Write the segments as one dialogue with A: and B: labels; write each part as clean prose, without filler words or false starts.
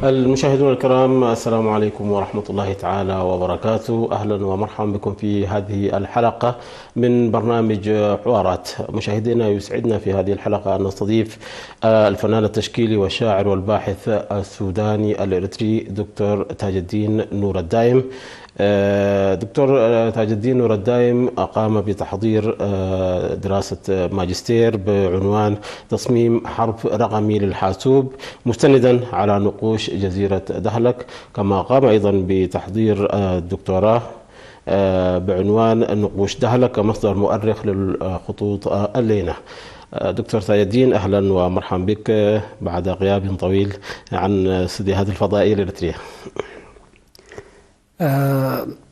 A: المشاهدون الكرام، السلام عليكم ورحمة الله تعالى وبركاته. أهلا ومرحبا بكم في هذه الحلقة من برنامج حوارات. مشاهدينا، يسعدنا في هذه الحلقة أن نستضيف الفنان التشكيلي والشاعر والباحث السوداني الإريتري دكتور تاج الدين نور الدايم. دكتور تاج الدين نور الدايم قام بتحضير دراسة ماجستير بعنوان تصميم حرف رقمي للحاسوب مستندا على نقوش جزيرة دهلك، كما قام أيضا بتحضير الدكتوراه بعنوان نقوش دهلك كمصدر مؤرخ للخطوط اللينة. دكتور تاج الدين، أهلا ومرحبا بك بعد غياب طويل عن استديوهات الفضائية الإريترية.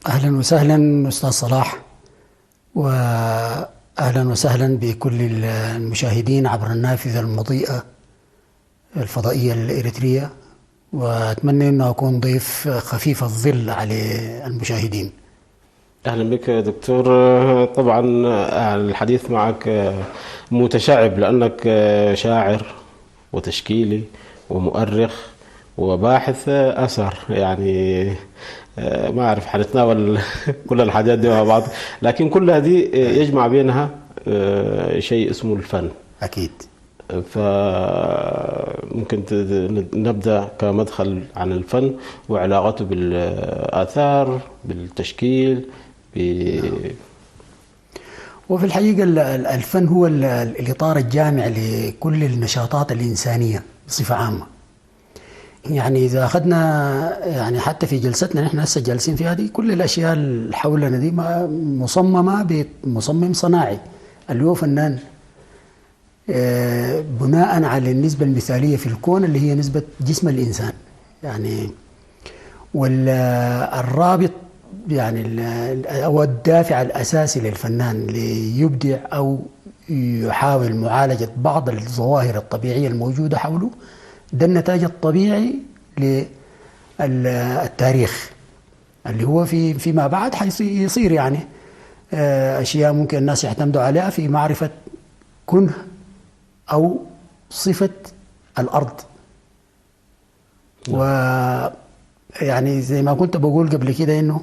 B: أهلا وسهلا أستاذ صلاح، وأهلا وسهلا بكل المشاهدين عبر النافذة المضيئة الفضائية الإريترية، وأتمنى أن أكون ضيف خفيف الظل على المشاهدين.
A: أهلا بك دكتور. طبعا الحديث معك متشعب لأنك شاعر وتشكيلي ومؤرخ وباحث أثر، يعني ما أعرف حنتناول كل الحاجات دي مع بعض، لكن كلها دي يجمع بينها شيء اسمه الفن.
B: أكيد.
A: فممكن نبدأ كمدخل عن الفن وعلاقته بالآثار، بالتشكيل.
B: وفي الحقيقة الفن هو الإطار الجامع لكل النشاطات الإنسانية بصفة عامة. يعني إذا أخذنا يعني حتى في جلستنا نحن هسه جالسين فيها دي، كل الأشياء اللي حولنا دي مصممة بمصمم صناعي اللي هو فنان، بناء على النسبة المثالية في الكون اللي هي نسبة جسم الإنسان. يعني والرابط يعني أو الدافع الأساسي للفنان ليبدع أو يحاول معالجة بعض الظواهر الطبيعية الموجودة حوله، ده النتاج الطبيعي للتاريخ اللي هو فيما بعد حيصير يعني أشياء ممكن الناس يعتمدوا عليها في معرفة كنه أو صفة الأرض. ويعني زي ما كنت بقول قبل كده إنه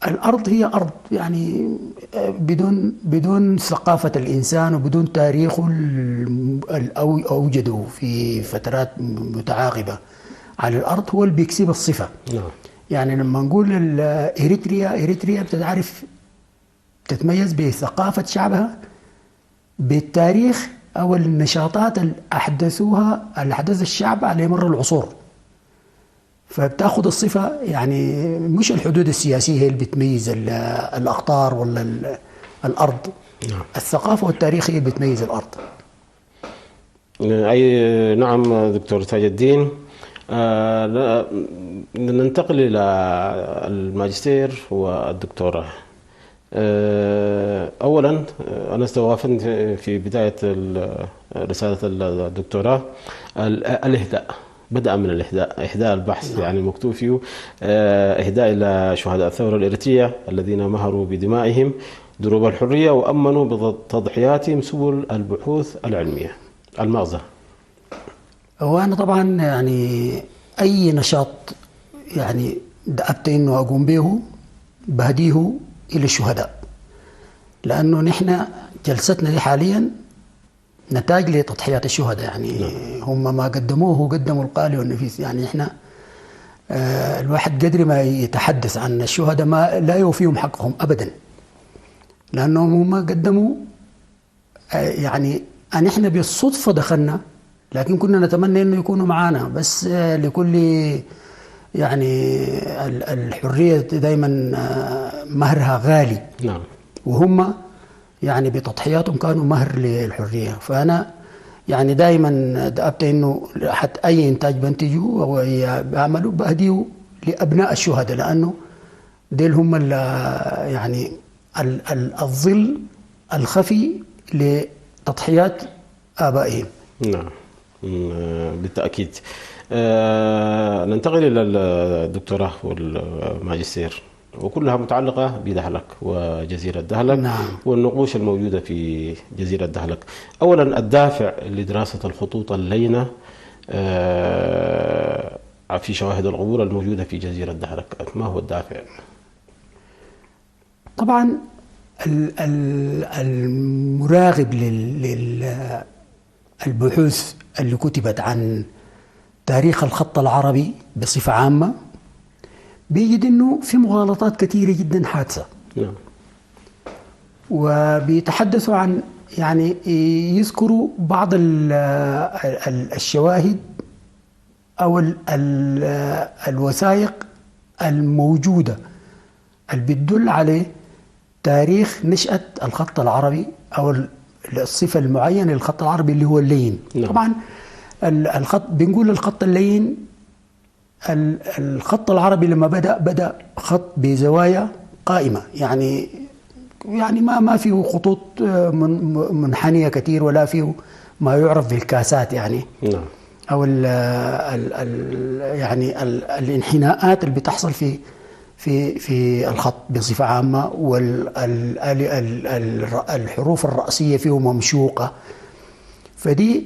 B: الأرض هي أرض، يعني بدون ثقافة الإنسان وبدون تاريخه أوجده في فترات متعاقبة على الأرض، هو اللي بيكسب الصفة. يعني لما نقول إريتريا، إريتريا بتتعرف تتميز بثقافة شعبها، بالتاريخ أو النشاطات اللي أحدثوها، اللي أحدث الشعب على مر العصور، فبتاخذ الصفة. يعني مش الحدود السياسية هي اللي بتميز الأقطار ولا الأرض. نعم. الثقافة والتاريخ هي اللي بتميز الأرض.
A: أي نعم دكتور تاج الدين. ننتقل إلى الماجستير والدكتوراه. أولا أنا استوقفني في بداية رسالة الدكتوراه الإهداء، بدأ من الإهداء، إهداء البحث. نعم. يعني مكتوب فيه إهداء إلى شهداء الثورة الإريترية الذين مهروا بدمائهم دروب الحرية وأمنوا بتضحياتهم سبل البحوث العلمية. المغزى؟
B: وأنا طبعا يعني أي نشاط يعني دأبت إنه أقوم به بهديه إلى الشهداء، لأنه نحن جلستنا دي حاليا نتاج لتضحيات الشهداء. يعني نعم. هم ما قدموه قدموا القالي والنفيس. يعني احنا الواحد قدر ما يتحدث عن الشهداء ما لا يوفيهم حقهم ابدا، لانهم هم قدموا يعني نحن بالصدفة دخلنا، لكن كنا نتمنى انه يكونوا معانا، بس لكل يعني الحرية دائما مهرها غالي. نعم. وهم يعني بتضحياتهم كانوا مهر للحرية. فأنا يعني دائما دأبت إنه حتى أي إنتاج بنتجه أو بعمله بهديه لأبناء الشهداء، لأنه ديل هم يعني الظل الخفي لتضحيات آبائهم.
A: نعم بالتأكيد. ننتقل إلى الدكتوراه والماجستير، وكلها متعلقة بدهلك وجزيرة دهلك. نعم. والنقوش الموجودة في جزيرة دهلك. أولا الدافع لدراسة الخطوط اللينة في شواهد القبور الموجودة في جزيرة دهلك؟ ما هو الدافع؟
B: طبعا المراقب للبحوث اللي كتبت عن تاريخ الخط العربي بصفة عامة بيجد انه في مغالطات كثيرة جدا حادثة.
A: نعم.
B: وبيتحدثوا عن يعني يذكروا بعض الشواهد او الوثائق الموجودة اللي بتدل على تاريخ نشأة الخط العربي او الصفة المعينة للخط العربي اللي هو اللين.
A: نعم.
B: طبعا الخط، بنقول الخط اللين، الخط العربي لما بدأ خط بزوايا قائمة، يعني ما فيه خطوط منحنية كثير ولا فيه ما يعرف بالكاسات يعني.
A: نعم.
B: او ال ال يعني الانحناءات اللي بتحصل في في في الخط بصفة عامة، والحروف الرأسية فيه ممشوقة، فدي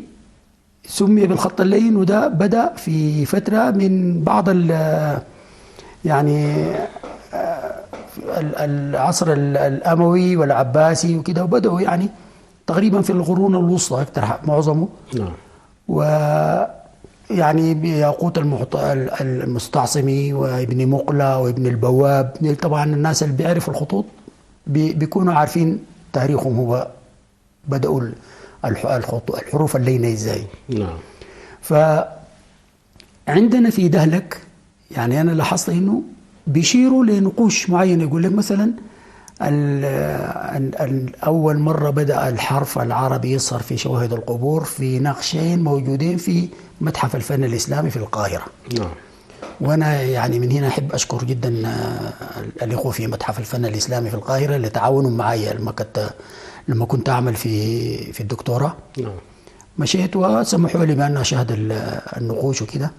B: سمي بالخط اللين. وده بدأ في فترة من بعض يعني العصر الأموي والعباسي وكده، وبدأوا يعني تقريبا في القرون الوسطى أكثر معظمه.
A: نعم.
B: ويعني بياقوت المستعصمي وابن مقلة وابن البواب، طبعا الناس اللي بيعرفوا الخطوط بيكونوا عارفين تاريخهم، هو بدأوا الحروف اللينة ازاي.
A: نعم.
B: فعندنا في دهلك يعني انا لاحظت انه بيشيروا لنقوش معينة، يقول لك مثلا اول مرة بدا الحرف العربي يظهر في شواهد القبور في نقشين موجودين في متحف الفن الاسلامي في القاهرة.
A: نعم.
B: وانا يعني من هنا احب اشكر جدا الاخوة في متحف الفن الاسلامي في القاهرة لتعاونهم معي لما كنت اعمل في الدكتوراه.
A: نعم.
B: مشيت وسمحوا لي بان اشاهد النقوش وكده،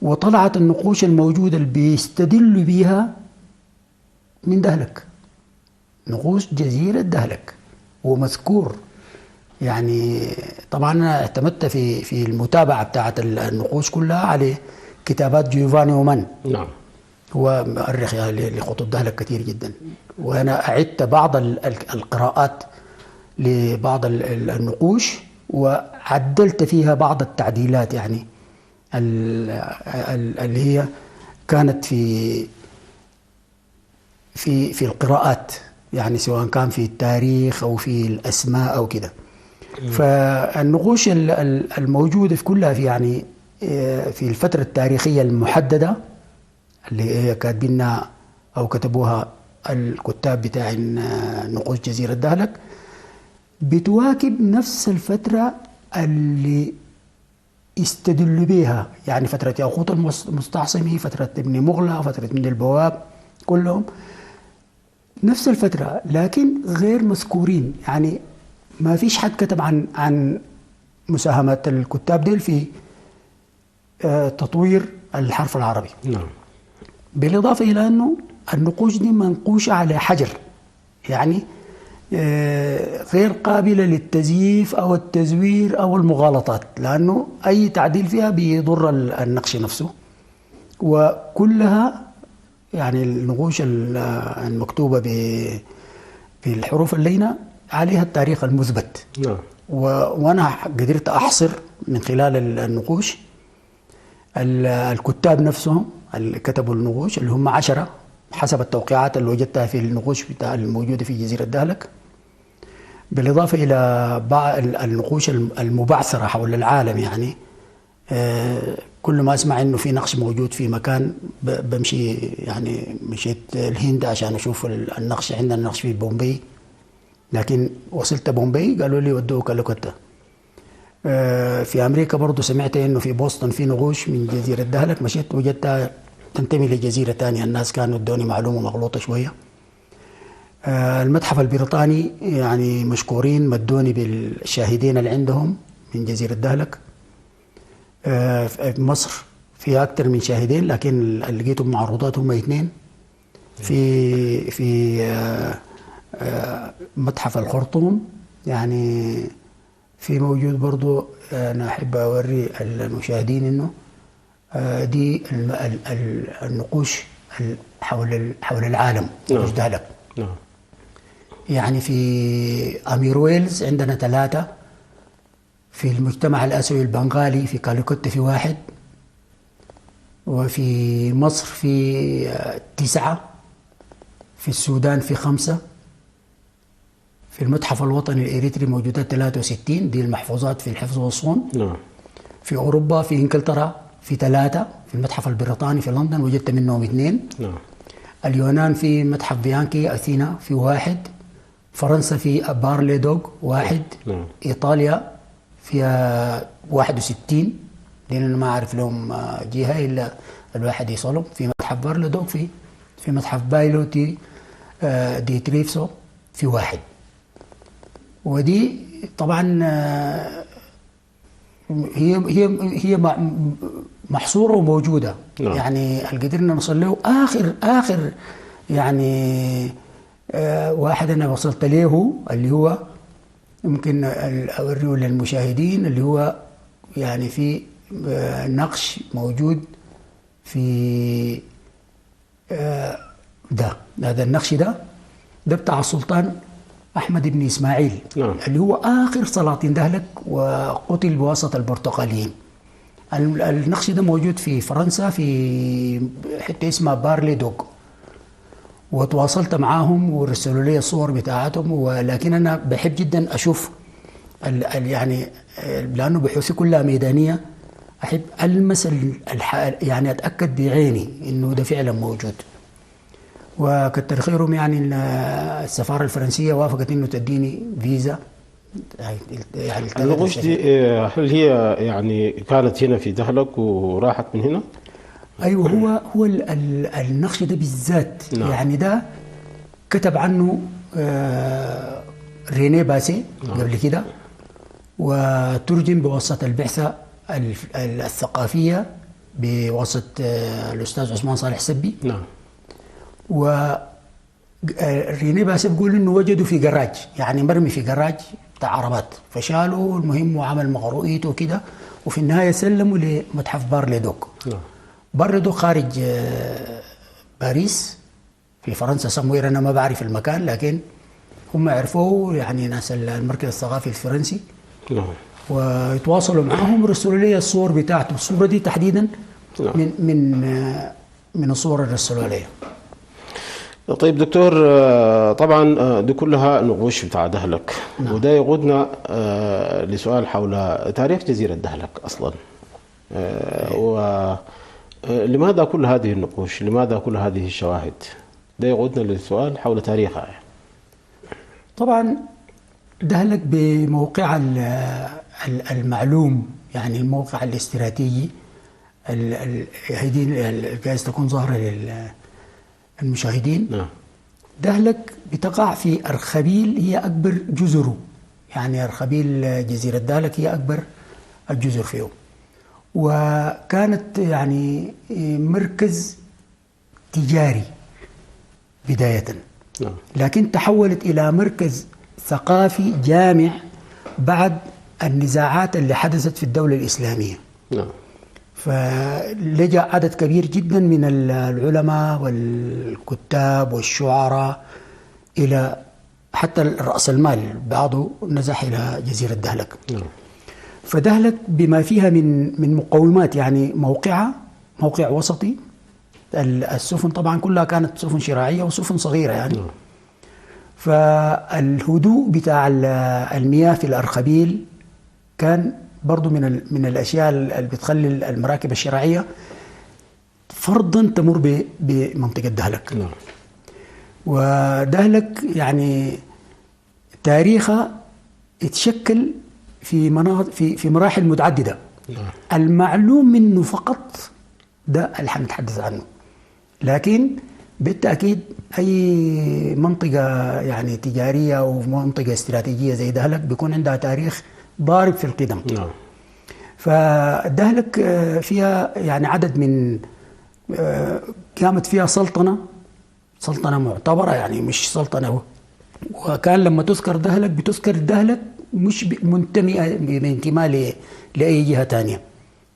B: وطلعت النقوش الموجودة اللي بيستدلوا بيها من دهلك، نقوش جزيرة دهلك ومذكور. يعني طبعا انا اعتمدت في المتابعة بتاعت النقوش كلها على كتابات جيوفاني ومان.
A: نعم.
B: هو مؤرخ يعني لخطوط دهلك كثير جدا، وانا اعدت بعض القراءات لبعض النقوش وعدلت فيها بعض التعديلات، يعني اللي هي كانت في في في القراءات، يعني سواء كان في التاريخ او في الاسماء او كده. فالنقوش الموجودة في كلها في يعني في الفترة التاريخية المحددة اللي هي كاتبينها او كتبوها الكتاب بتاع نقوش جزيرة دهلك، بتواكب نفس الفترة اللي استدلوا بها، يعني فترة ياقوت المستعصمي، فترة ابن مغلى، فترة ابن البواب، كلهم نفس الفترة لكن غير مذكورين. يعني ما فيش حد كتب عن مساهمات الكتاب ديل في تطوير الحرف العربي.
A: نعم.
B: بالإضافة إلى أنه النقوش دي منقوشة على حجر، يعني غير قابلة للتزييف أو التزوير أو المغالطات، لأنه أي تعديل فيها بيضر النقش نفسه. وكلها يعني النقوش المكتوبة بالحروف اللينة عليها التاريخ المثبت.
A: نعم.
B: وأنا قدرت أحصر من خلال النقوش الكتاب نفسهم اللي كتبوا النقوش اللي هم 10 حسب التوقيعات اللي وجدتها في النقوش بتاع الموجودة في جزيرة دهلك، بالإضافة إلى بعض النقوش المبعثرة حول العالم. يعني كل ما أسمع إنه في نقش موجود في مكان بمشي، يعني مشيت الهند عشان أشوف النقش، عندنا النقش في بومبي، لكن وصلت بومبي قالوا لي ودوه كالكتا. في أمريكا برضو سمعت إنه في بوسطن في نقوش من جزيرة دهلك، مشيت وجدتها تنتمي لجزيرة ثانية، الناس كانوا ادوني معلومة مغلوطة شوية. المتحف البريطاني يعني مشكورين مدوني بالشاهدين اللي عندهم من جزيرة دهلك. في مصر فيها أكثر من شاهدين، لكن اللي لقيتهم معروضات هم 2. في متحف الخرطوم يعني في موجود برضو، أنا أحب أوري المشاهدين إنه دي النقوش حول العالم. نقوش دهلك. يعني في أمير ويلز عندنا 3، في المجتمع الآسيوي البنغالي في كاليكوت في 1، وفي مصر في 9، في السودان في 5، في المتحف الوطني الإريتري موجودات 63، دي المحفوظات في الحفظ والصون. في أوروبا في إنجلترا في 3، في المتحف البريطاني في لندن وجدت منهم 2. اليونان في متحف بيانكي أثينا في 1، فرنسا في بارليدوغ 1، إيطاليا فيها 61، لأن أنا ما أعرف لهم جهة إلا الواحد يصلهم. في متحف بارليدوغ، في متحف بايلو دي تريفسو في 1. ودي طبعا هي هي هي محصورة وموجودة. يعني اللي قدرنا نوصل له آخر يعني واحد أنا وصلت له اللي هو يمكن أوريه للمشاهدين، اللي هو يعني في نقش موجود في ده، هذا النقش ده بتاع السلطان أحمد بن إسماعيل. اللي هو آخر سلاطين دهلك وقتل بواسطة البرتغاليين. النقش ده موجود في فرنسا في حتة اسمها بارلي دوغ، وتواصلت معاهم ورسلوا لي الصور بتاعتهم، ولكن أنا بحب جدا أشوف يعني لأنه بحوثي كلها ميدانية، أحب ألمس يعني أتأكد بعيني إنه ده فعلا موجود. وكتر خيرهم يعني السفارة الفرنسية وافقت إنه تديني فيزا. يعني
A: النقوش دي هل هي يعني كانت هنا في دهلك وراحت من هنا؟
B: أيوه، هو النقش ده بالذات. يعني ده كتب عنه رينيه باسي قبل كده، وترجم بواسطة البعثة الثقافية بواسطة الأستاذ عثمان صالح سبي. و رينيه باسي بيقول إنه وجدوا في جراج، يعني مرمي في جراج بتاع عربات، فشالوا المهم وعمل مغروئيته وكده، وفي النهاية سلموا لمتحف بارليدوك. بارليدوك خارج باريس في فرنسا، سموير أنا ما بعرف المكان، لكن هم عرفوه يعني ناس المركز الثقافي الفرنسي. ويتواصلوا معاهم ورسلوا لي الصور بتاعته، الصورة دي تحديدا من من الصور اللي رسلوها لي.
A: طيب دكتور، طبعا دي كلها نقوش بتاع دهلك. وده يقودنا لسؤال حول تاريخ جزيرة دهلك أصلا، ولماذا كل هذه النقوش؟ لماذا كل هذه الشواهد؟ ده يقودنا للسؤال حول تاريخها.
B: طبعا دهلك بموقعها المعلوم، يعني الموقع الاستراتيجي، هذه جايز تكون ظاهرة للمشاهدين. دهلك بتقع في أرخبيل، هي أكبر جزره، يعني أرخبيل جزيرة دهلك هي أكبر الجزر فيهم، وكانت يعني مركز تجاري بداية، لكن تحولت إلى مركز ثقافي جامع بعد النزاعات اللي حدثت في الدولة الإسلامية. فلجأ عدد كبير جدا من العلماء والكتاب والشعراء إلى حتى رأس المال، بعضه نزح إلى جزيرة دهلك. فدهلك بما فيها من مقومات، يعني موقعها موقع وسطي، السفن طبعا كلها كانت سفن شراعية وسفن صغيرة يعني. فالهدوء بتاع المياه في الأرخبيل كان برضو من الأشياء اللي بتخلي المراكب الشراعية فرضا تمر بمنطقة دهلك. ودهلك يعني تاريخها اتشكل في مناطق في مراحل متعددة. المعلوم منه فقط ده اللي حنتحدث عنه، لكن بالتأكيد أي منطقة يعني تجارية أو منطقة استراتيجية زي دهلك بيكون عندها تاريخ ضارب في القدم. فدهلك فيها يعني عدد من قامت فيها سلطنة معتبرة، يعني مش سلطنة. وكان لما تذكر دهلك بتذكر دهلك مش منتمية بانتماء لأي جهة ثانية،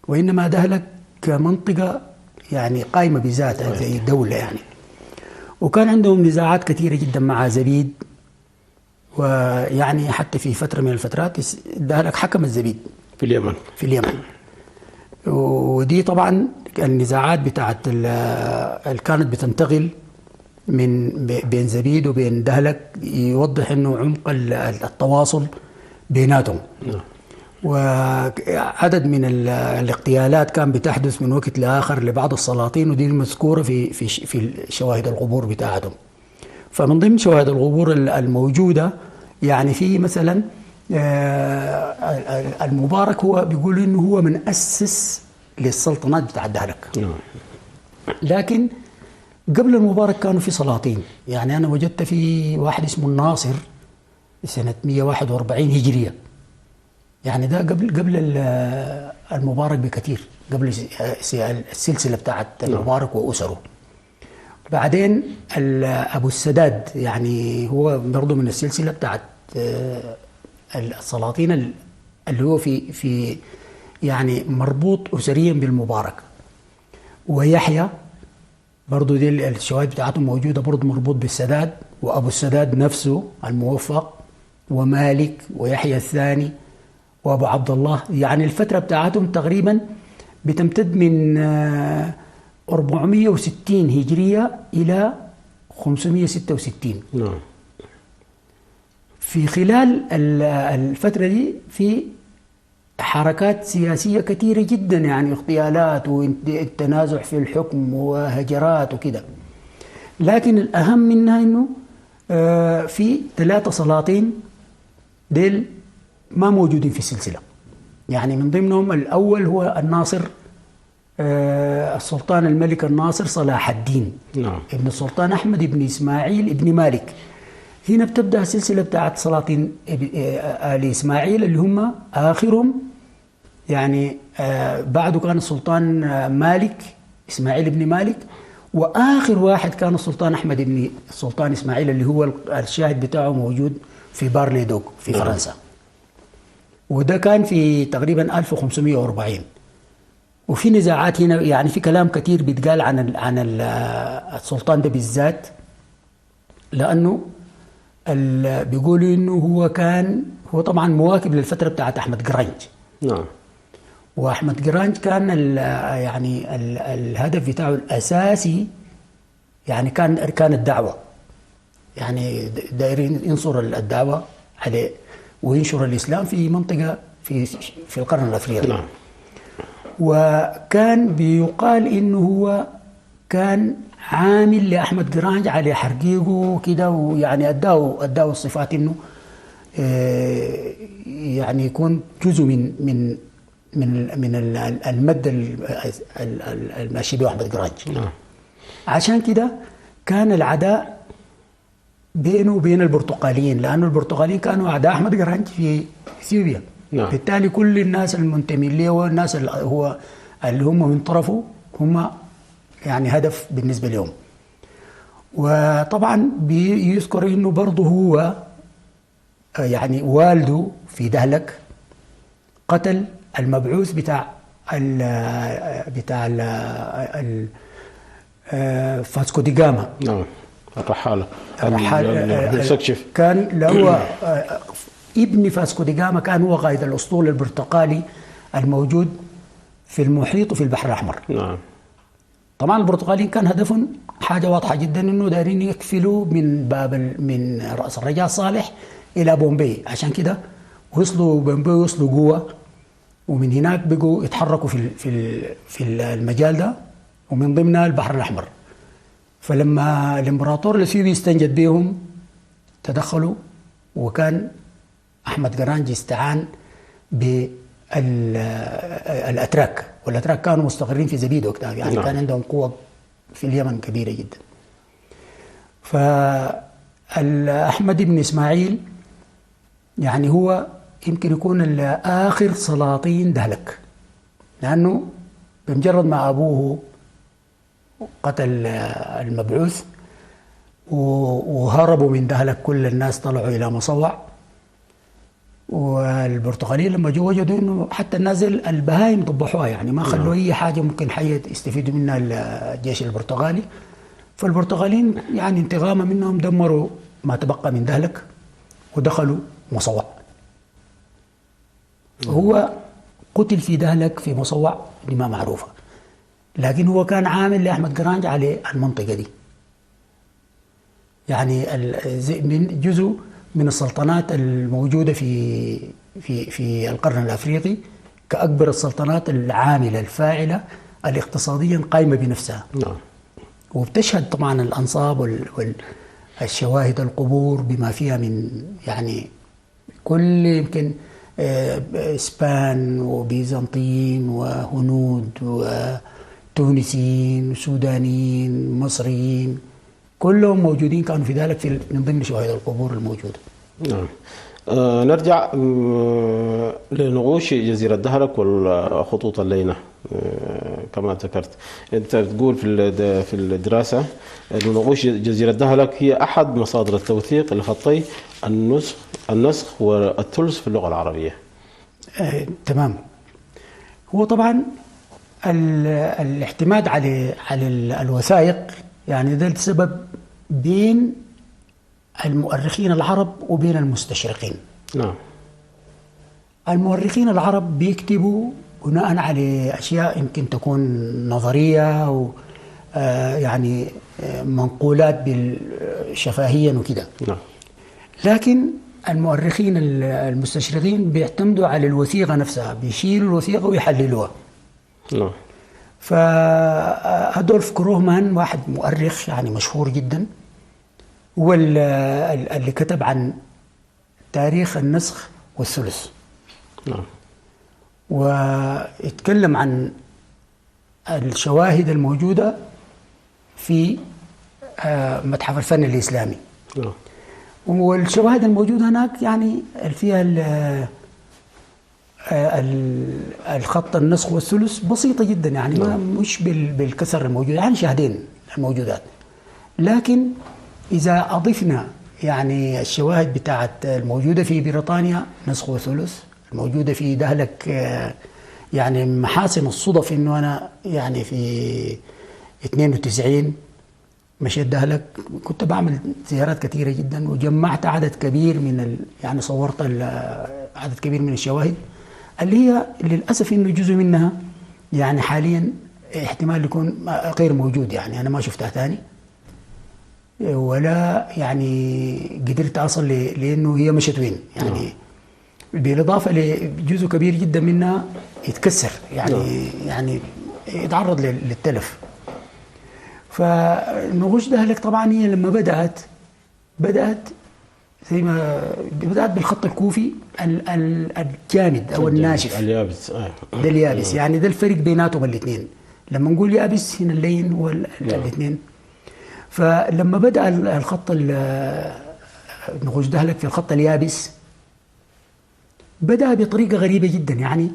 B: وإنما دهلك كمنطقة يعني قائمة بذاتها زي دولة يعني. وكان عندهم نزاعات كثيرة جدا مع زبيد، ويعني حتى في فترة من الفترات دهلك حكم الزبيد
A: في اليمن.
B: في اليمن. ودي طبعا النزاعات بتاعت اللي كانت بتنتقل من بين زبيد وبين دهلك يوضح انه عمق التواصل بيناتهم. وعدد من الاغتيالات كان بتحدث من وقت لاخر لبعض السلاطين، ودي المذكورة في في في شواهد القبور بتاعتهم. فمن ضمن شواهد القبور الموجودة يعني في مثلا المبارك، هو بيقول انه هو من اسس للسلطنات بتاع دهلك. لكن قبل المبارك كانوا في سلاطين، يعني انا وجدت في واحد اسمه الناصر سنة 141 هجرية، يعني ده قبل المبارك بكثير، قبل السلسلة بتاعت المبارك واسره. بعدين ابو السداد، يعني هو برضه من السلسلة بتاعت السلاطين اللي هو في يعني مربوط اسريا بالمبارك. ويحيى برضه دي الشواهد بتاعته موجودة، برضه مربوط بالسداد، وابو السداد نفسه الموفق، ومالك، ويحيى الثاني، وابو عبد الله. يعني الفترة بتاعتهم تقريبا بتمتد من 460 هجرية الى 566.
A: نعم.
B: في خلال الفترة دي في حركات سياسية كثيرة جدا، يعني اغتيالات والتنازع في الحكم وهجرات وكده. لكن الأهم منها إنه في 3 سلاطين ديل ما موجودين في السلسلة. يعني من ضمنهم الأول هو الناصر، السلطان الملك الناصر صلاح الدين.
A: نعم.
B: ابن السلطان أحمد ابن إسماعيل ابن مالك. هنا بتبدأ السلسلة بتاعت سلاطين آل إسماعيل اللي هم آخرهم، يعني بعده كان السلطان مالك إسماعيل بن مالك، وآخر واحد كان السلطان أحمد بن السلطان إسماعيل اللي هو الشاهد بتاعه موجود في بارليدوك في فرنسا. وده كان في تقريبا 1540. وفي نزاعات هنا، يعني في كلام كثير بيتقال عن السلطان ده بالذات، لأنه بيقولوا انه هو كان هو طبعا مواكب للفترة بتاعت احمد جرانج.
A: نعم.
B: واحمد جرانج كان ال يعني ال الهدف بتاعه الاساسي يعني كان الدعوة، يعني دايرين ينصر الدعوة على وينشر الاسلام في منطقة في القرن الافريقي.
A: نعم.
B: وكان بيقال انه هو كان عامل لاحمد جرانج على حرقيقه وكده، ويعني اداه الصفات انه يعني يكون جزء من من من من المد الماشي به احمد جرانج.
A: نعم.
B: عشان كده كان العداء بينه وبين البرتقاليين، لانه البرتقاليين كانوا اعداء احمد جرانج في اثيوبيا.
A: نعم.
B: بالتالي كل الناس المنتمين له والناس اللي هو اللي هم من طرفه هم يعني هدف بالنسبة لهم. وطبعا بيذكر انه برضه هو يعني والده في دهلك قتل المبعوث بتاع ال بتاع ال فاسكو دي جاما.
A: نعم. الرحالة.
B: الرحالة كان هو ابن فاسكو دي جاما، كان هو قائد الأسطول البرتقالي الموجود في المحيط وفي البحر الأحمر.
A: نعم.
B: طبعا البرتغاليين كان هدفهم حاجة واضحة جدا، انه دايرين يكفلوا من باب من راس الرجاء صالح الى بومبي، عشان كده وصلوا بومبي، وصلوا جوا، ومن هناك بقوا يتحركوا في في المجال ده، ومن ضمنها البحر الاحمر. فلما الامبراطور الاثيوبي استنجد بهم تدخلوا، وكان احمد جرانج استعان بالاتراك، والاتراك كانوا مستقرين في زبيد وقتها، يعني
A: نعم.
B: كان عندهم قوة في اليمن كبيرة جدا. فاحمد بن اسماعيل يعني هو يمكن يكون اخر سلاطين دهلك، لانه بمجرد ما ابوه قتل المبعوث وهربوا من دهلك، كل الناس طلعوا الى مصوع. والبرتغاليين لما جو وجدوا انه حتى الناس البهايم ضبحوها، يعني ما خلوا اي حاجة ممكن حيه يستفيدوا منها الجيش البرتغالي. فالبرتغاليين يعني انتقاما منهم دمروا ما تبقى من دهلك ودخلوا مصوع. هو قتل في دهلك في مصوع دي ما معروفة، لكن هو كان عامل لاحمد قرانج على المنطقة دي. يعني من جزء من السلطنات الموجودة في في في القرن الافريقي كاكبر السلطنات العاملة الفاعلة الاقتصاديا قائمة بنفسها.
A: نعم.
B: وبتشهد طبعا الانصاب والشواهد القبور بما فيها من يعني كل يمكن اسبان وبيزنطيين وهنود وتونسيين وسودانيين مصريين، كلهم موجودين كانوا في ذلك في من ضمن شواهد القبور الموجودة.
A: نعم. نرجع لنقوش جزيرة دهلك والخطوط اللينة. كما ذكرت أنت بتقول في الدراسة أن نقوش جزيرة دهلك هي أحد مصادر التوثيق لخطي النسخ والثلث في اللغة العربية.
B: تمام. هو طبعا الاعتماد على الوثائق يعني ده السبب بين المؤرخين العرب وبين المستشرقين.
A: نعم.
B: المؤرخين العرب بيكتبوا بناء على أشياء يمكن تكون نظرية أو يعني منقولات شفاهيا وكده.
A: نعم.
B: لكن المؤرخين المستشرقين بيعتمدوا على الوثيقة نفسها، بيشيلوا الوثيقة ويحللوها.
A: نعم.
B: فأدولف كروهمان واحد مؤرخ يعني مشهور جدا، هو اللي كتب عن تاريخ النسخ والثلث.
A: نعم.
B: واتكلم عن الشواهد الموجودة في متحف الفن الإسلامي.
A: نعم.
B: والشواهد الموجودة هناك يعني فيها الخط النسخ والثلث بسيطة جدا، يعني ما مش بالكثر الموجود، يعني شاهدين الموجودات. لكن إذا أضفنا يعني الشواهد بتاعت الموجودة في بريطانيا نسخ وثلث، الموجودة في دهلك، يعني محاسن الصدف إنه أنا يعني في 92 مشيت دهلك، كنت بعمل زيارات كثيرة جدا وجمعت عدد كبير من يعني صورت عدد كبير من الشواهد اللي هي للأسف إنه جزء منها يعني حاليا احتمال يكون غير موجود، يعني أنا ما شفتها ثاني ولا يعني قدرت أصل لأنه هي مشت وين يعني. بالإضافة لجزء كبير جدا منها يتكسر يعني يعني يتعرض للتلف. فنقوش دهلك طبعا هي لما بدأت زي ما بدأت بالخط الكوفي الجامد أو الناشف
A: اليابس.
B: ده اليابس، يعني ده الفرق بيناتهم الاثنين. لما نقول يابس هنا اللين والاثنين. فلما بدأ الخط نقوش دهلك في الخط اليابس بدأ بطريقة غريبة جدا، يعني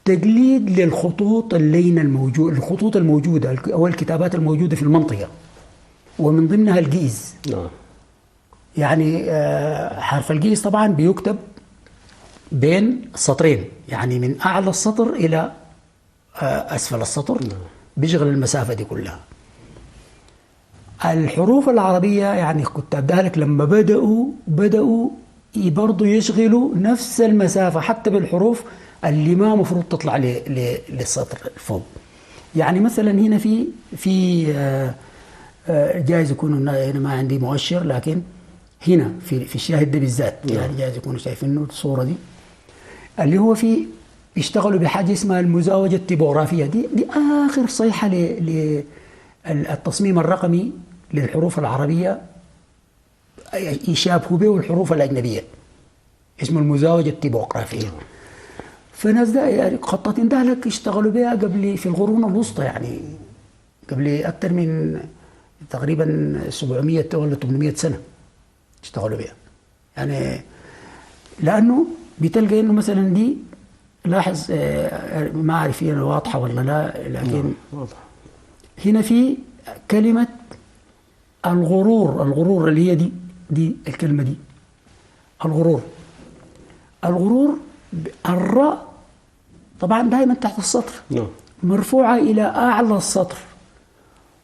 B: تقليد للخطوط اللينة الموجودة، الخطوط الموجودة أو الكتابات الموجودة في المنطقة، ومن ضمنها الجيز.
A: نعم.
B: يعني حرف الجيز طبعا بيكتب بين السطرين، يعني من أعلى السطر إلى أسفل السطر.
A: نعم.
B: بيشغل المسافة دي كلها. الحروف العربية يعني كتاب دهلك لما بدأوا برضو يشغلوا نفس المسافة حتى بالحروف اللي ما مفروض تطلع للسطر فوق. يعني مثلا هنا في جايز يكون هنا ما عندي مؤشر، لكن هنا في الشاهد ده بالذات يعني جايز يكونوا شايفينه الصورة دي، اللي هو في بيشتغلوا بحاجة اسمها المزاوجة التيبوغرافية. دي آخر صيحة للتصميم الرقمي للحروف العربية يشابهوا به الحروف الأجنبية، اسمه المزاوجة التيبوغرافية. فناس ده يعني خطاطين دهلك اشتغلوا بها قبل في القرون الوسطى، يعني قبل أكثر من تقريبا 700 ولا 800 سنة اشتغلوا بها. يعني لأنه بتلقى إنه مثلا دي لاحظ، ما أعرف هي واضحة ولا لا، لكن
A: واضح.
B: هنا في كلمة الغرور، الغرور اللي هي دي الكلمة دي الغرور. الغرور الراء طبعا دائما تحت السطر،
A: نعم،
B: مرفوعة إلى أعلى السطر،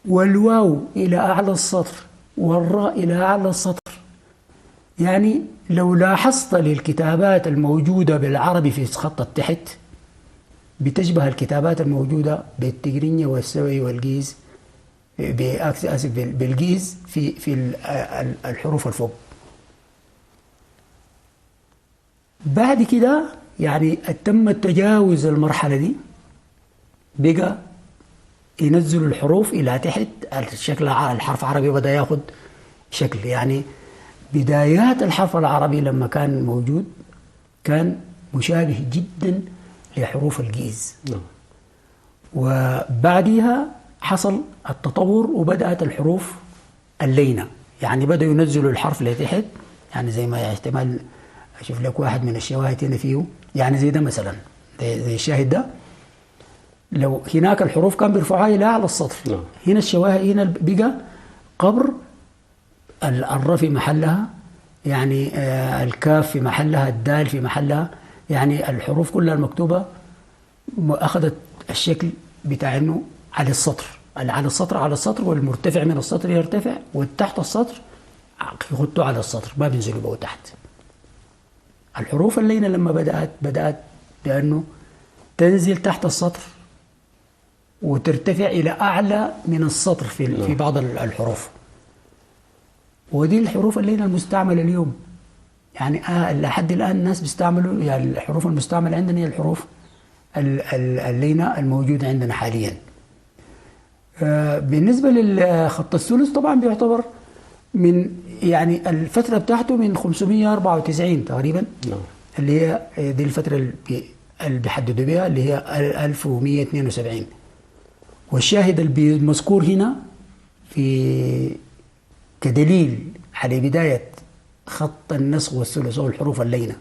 B: والواو إلى أعلى السطر، والراء إلى أعلى السطر. يعني لو لاحظت للكتابات الموجودة بالعربي في خط التحت بتشبه الكتابات الموجودة بالتجرينية والسوي والجيز، آسف، بالجيز في الحروف الفوق. بعد كده يعني تم تجاوز المرحلة دي، بقى ينزلوا الحروف إلى تحت، الشكل الحرف العربي بدأ ياخد شكل. يعني بدايات الحرف العربي لما كان موجود كان مشابه جدا لحروف الجيز.
A: نعم.
B: وبعدها حصل التطور وبدأت الحروف اللينة، يعني بدأوا ينزلوا الحرف لتحت، يعني زي ما احتمال أشوف لك واحد من الشواهد هنا فيه، يعني زي ده مثلا، زي الشاهد ده، لو هناك الحروف كان بيرفعوها إلى أعلى السطر.
A: نعم.
B: هنا الشواهد هنا بقى قبر الر في محلها، يعني الكاف في محلها، الدال في محلها، يعني الحروف كلها المكتوبة أخذت الشكل بتاع إنه على السطر، على السطر، على السطر، والمرتفع من السطر يرتفع، والتحت السطر يخطوا على السطر، ما بينزلوا بقوا تحت. الحروف اللينة لما بدأت بأنه تنزل تحت السطر وترتفع إلى أعلى من السطر في بعض الحروف. ودي الحروف اللينة المستعملة اليوم. يعني لحد الآن الناس بيستعملوا، يعني الحروف المستعملة عندنا هي الحروف اللينة الموجودة عندنا حاليا. بالنسبة للخط الثلث طبعا بيعتبر من يعني الفترة بتاعته من 594 تقريبا.
A: نعم.
B: اللي هي دي الفترة اللي بيحددوا بها اللي هي 1172. والشاهد المذكور هنا في كدليل على بداية خط النسخ والثلث أو الحروف اللينة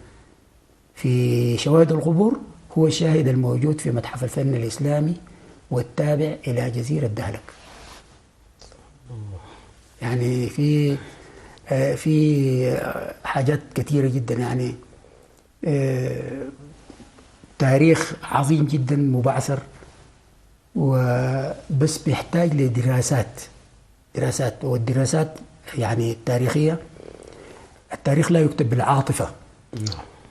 B: في شواهد القبور هو الشاهد الموجود في متحف الفن الإسلامي والتابع إلى جزيرة دهلك. يعني في حاجات كثيرة جدا، يعني تاريخ عظيم جدا مبعثر، وبس بيحتاج لدراسات، دراسات، والدراسات يعني التاريخية. التاريخ لا يكتب بالعاطفة،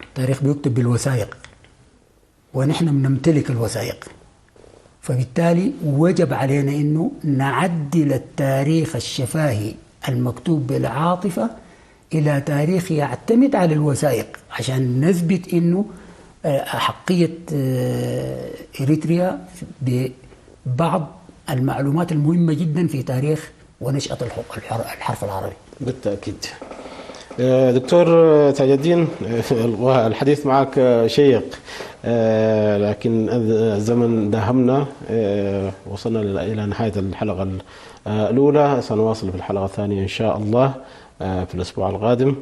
B: التاريخ بيكتب بالوثائق، ونحن بنمتلك الوثائق، فبالتالي وجب علينا انه نعدل التاريخ الشفاهي المكتوب بالعاطفة الى تاريخ يعتمد على الوثائق، عشان نثبت انه أحقية إريتريا ببعض المعلومات المهمة جدا في تاريخ ونشأة الحرف العربي.
A: بالتأكيد. دكتور تاج الدين، الحديث معك شيق، لكن الزمن داهمنا، وصلنا إلى نهاية الحلقة الأولى، سنواصل في الحلقة الثانية إن شاء الله في الأسبوع القادم.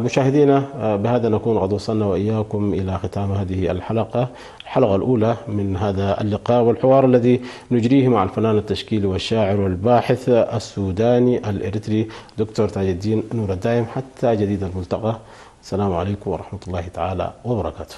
A: مشاهدينا، بهذا نكون قد وصلنا وإياكم إلى ختام هذه الحلقة، الحلقة الأولى من هذا اللقاء والحوار الذي نجريه مع الفنان التشكيلي والشاعر والباحث السوداني الإريتري دكتور تاج الدين نور الدايم. حتى جديد الملتقى، السلام عليكم ورحمة الله تعالى وبركاته.